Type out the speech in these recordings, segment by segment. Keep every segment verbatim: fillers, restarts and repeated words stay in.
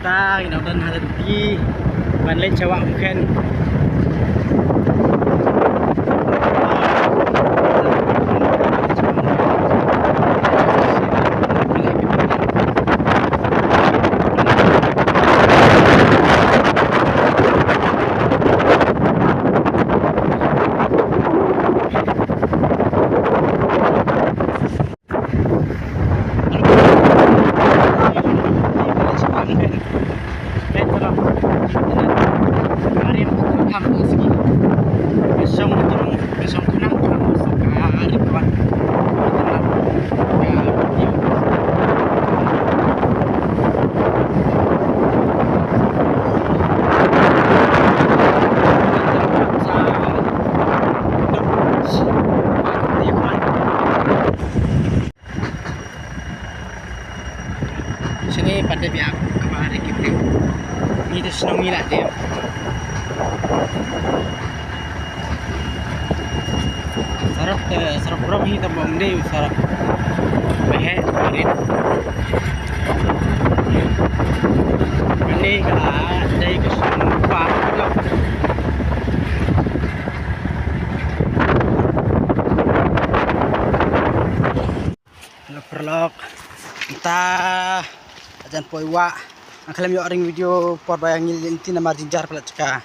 Ta ngi dang don ha lynti ban leit sha Wah Umkhen. Shane pat dep ïa ka ba ri ki briew. Ngi te shnong ngi la dep. Sarap te, sarap rom hi te bym dei sarap. Behe barit. Kane ka dei ka shnong ba. Hello paralok. Mynta la jan poi wah. Nga khlem ïoh ring video por ba ngi leit lynti namar jingjynjar palat jaka.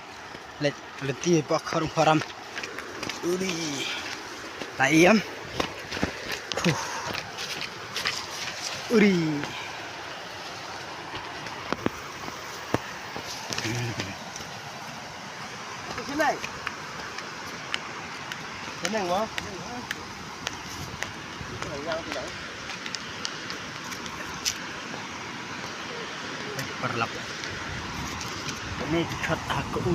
Leit lynti bok harum haram. Uri. La ïam. Huh. Uri. Paralok. Kane ki khot ha ka u.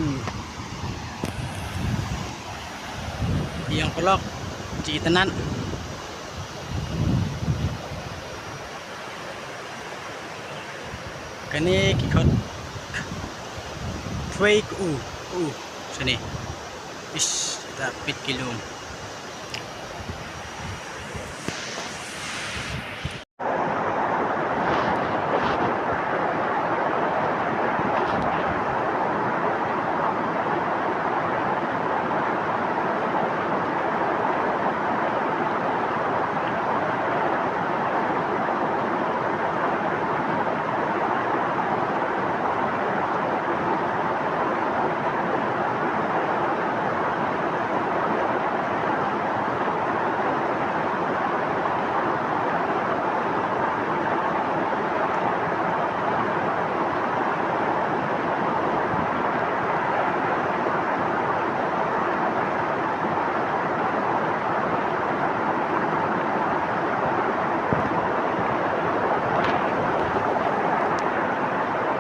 Ïa paralok, ki itynnad. Kane ki khot. Thwei ka u, u, shane. Ish, ta pit ki lum.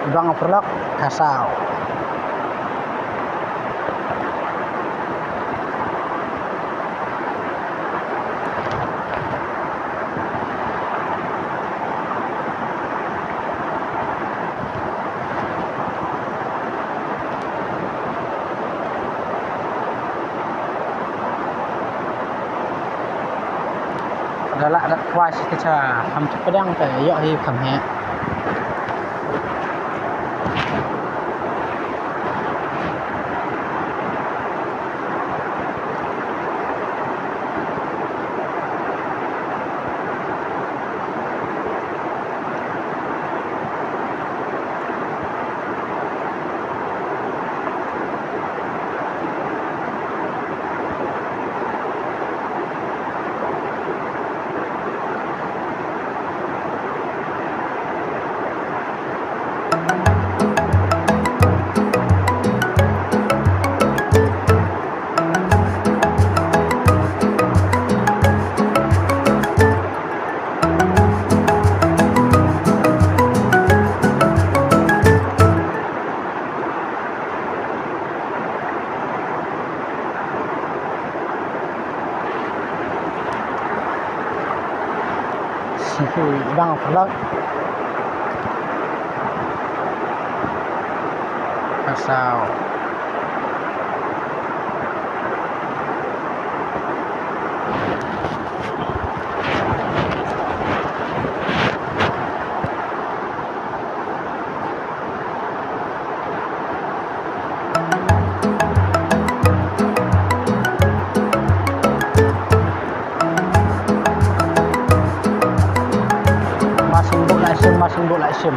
Bang paralok ka saw. Da lah dat kwai shi kacha kham chapdang te ïoh hi kham heh. Bang paralok. Ka saw. Masing bo la shim.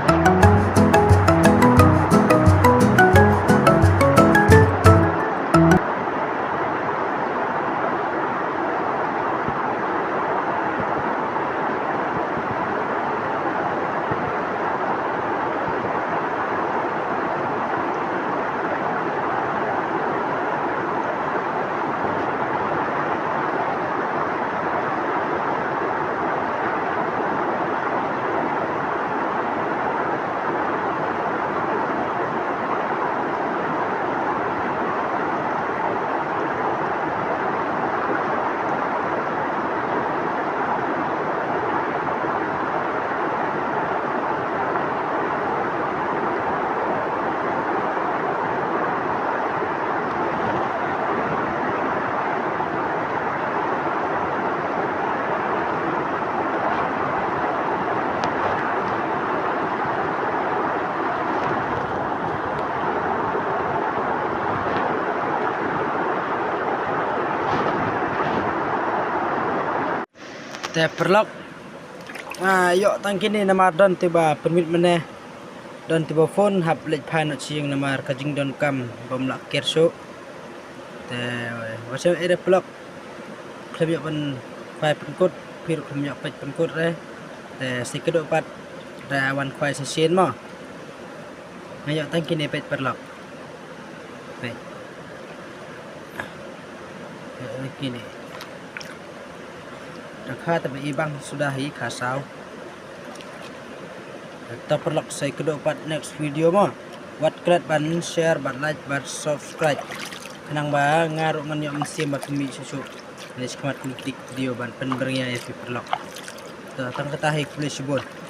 Te paralok, ah, ïoh tang kine namar don te ba pynmih mynne. Don te ba phone hap leit phai noh sha ïing namar ka jingdonkam bym lah ker shuh. Te wat shem ei re paralok, khlem ïoh ban phai pynkut, phi ruh khlem ïoh peit pynkut re. Te sa kdew pat da wan khwai shisien mo. Nga ïoh tang kine peit paralok. Peit. Ïoh kine. Da kha te ba i bang suda hi kha saw. To paralok sa kdew pat next video mo. Wat klet ban share, ban like, ban subscribe. Khnang ba nga ruh ngan ïoh mynsiem ban pynmih shuh shuh. Leit shakhmat kum kine ki video ban pynbyrngia ïa phi paralok. To tang kata hi, khublei shibun.